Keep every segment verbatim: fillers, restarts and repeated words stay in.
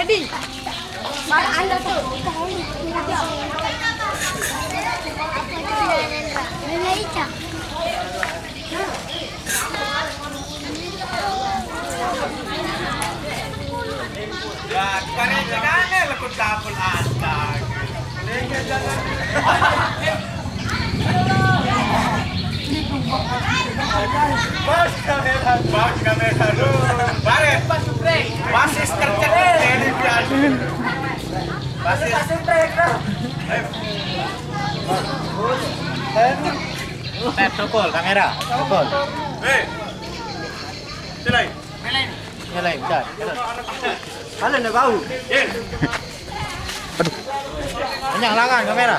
Jadi, mana anda tuh? Nenek Ica. Ya, bukan itu kan, lekut dapur astaga. Bos kamera, bos kamera, aduh. Baret. Basis kercek ini, aduh. Basis. Tet, tukul kamera, tukul. Hei. Sini. Ini lain, bentar, terus. Halo, ndak bau. Aduh. Kenyang langan kamera.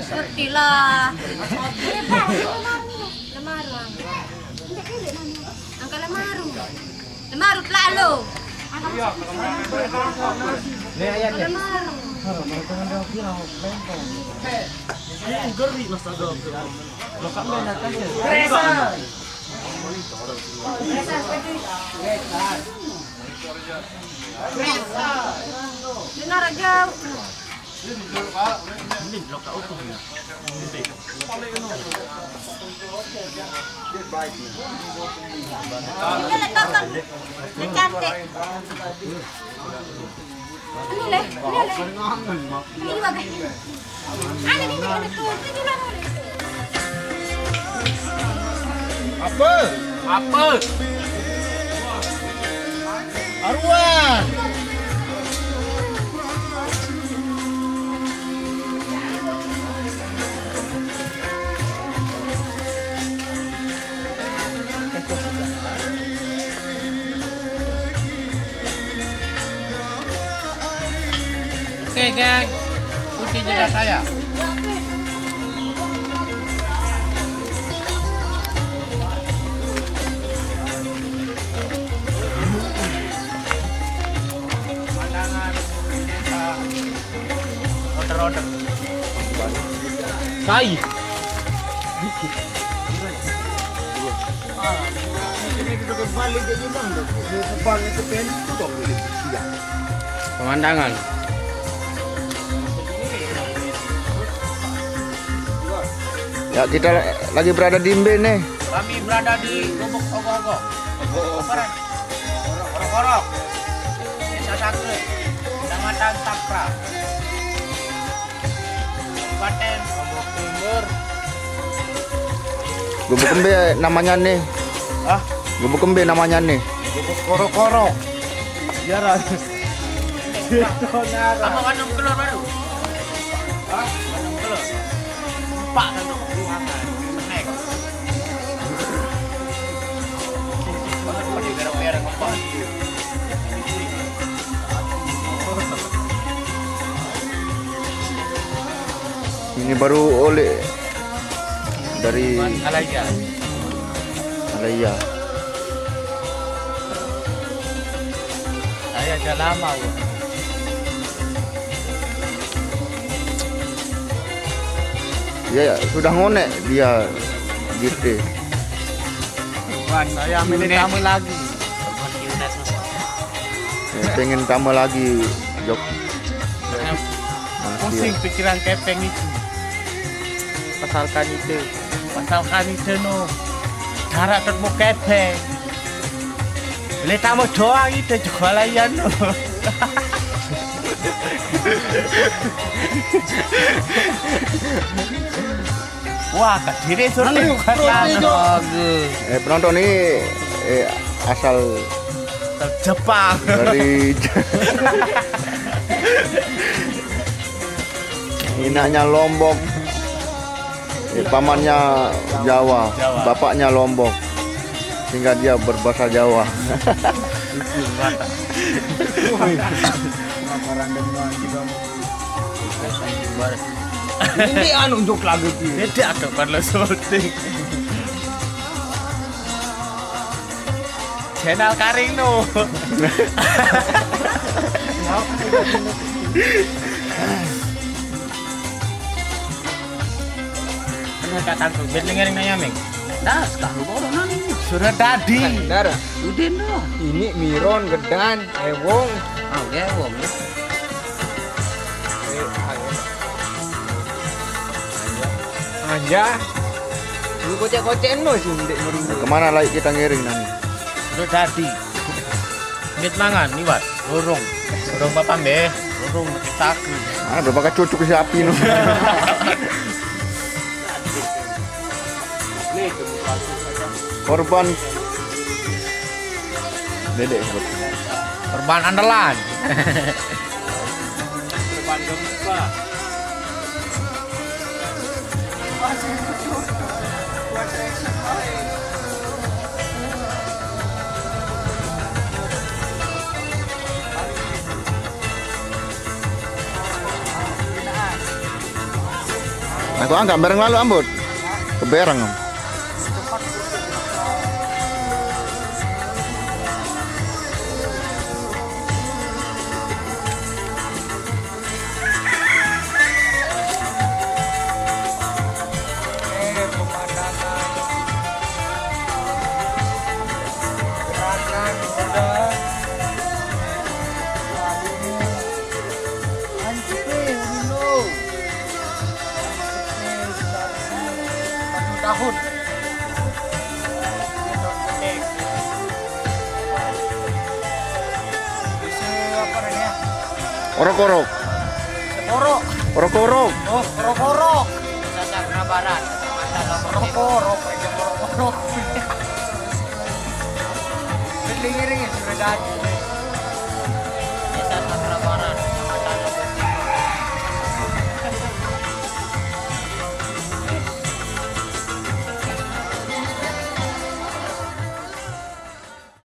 Ngerti lah. Lemarung. Angka lemarung. Lemarung lalo. Lemarung. Dengar aja. Ini letakkan. Ini cantik. Ini leh, ini leh. Ini bagai. Ada di sini tuh, ini lah. Apa? Apa? Arwah. Oke, geng. Kunci jendela saya. Order, order. Kai. Pemandangan. Ya, kita lagi berada di Mbe nih. Kami berada di Gubuk Ogo-ogo. Apa, Ran? Korok-korok. Desa Sangke, Kecamatan Takra. Kabupaten Lombok Timur. Gubuk Mbe namanya nih. Hah? Gubuk Mbe namanya nih. Gubuk Korok-korok. Iya, Ran. Tambah kandung telur baru. Hah? Kandung telur. Empat kandung. Snack. Berong-berong empat. Ini baru oleh dari Alaiya. Alaiya. Saya aja lama, Bu. Ya, ya, sudah ngonek dia gitu. Wan, saya ambil tambah lagi. Ya, pengen tambah lagi, Jok. Pusing pikiran kepeng itu. Pasalkan itu. Pasalkan itu, no. Cara ketemu kepeng. Le tambah doang itu juga layan, no. Wah, kediri suruh. Eh, penonton ini, eh, asal Jepang. Dari inaknya Lombok. Eh, pamannya Jawa, Jawa. Bapaknya Lombok. Sehingga dia berbahasa Jawa. Ini anu, unjuk lagi, Pi. Dia ada kan lo syuting. Channel Karino. Kan kata aku, bet dengerin nanya, Ming. Das, kalau bodoh nani. Sudah tadi. Dar. Udah no. Ini Miron, Gedan, Ewong. Oh, Ewong. Anja. Lu kocek-kocek no sih, ndek meru. Kemana lagi kita ngiring nani? Sudah tadi. Mit mangan, liwat. Lorong. Lorong apa, Mbeh? Lorong sakit. Ah, berapa cucuk si api no. Korban. Dedek sebut. Korban andalan. Korban gempa. Aku angkat bareng lalu ambut. Kebereng. Satu tahun. Bisa apa namanya? Orok-orok. Orok. Orok-orok. Oh, orok-orok. Sasar Barat. Orok-orok, orok-orok. Dengerin ya, sudah jadi.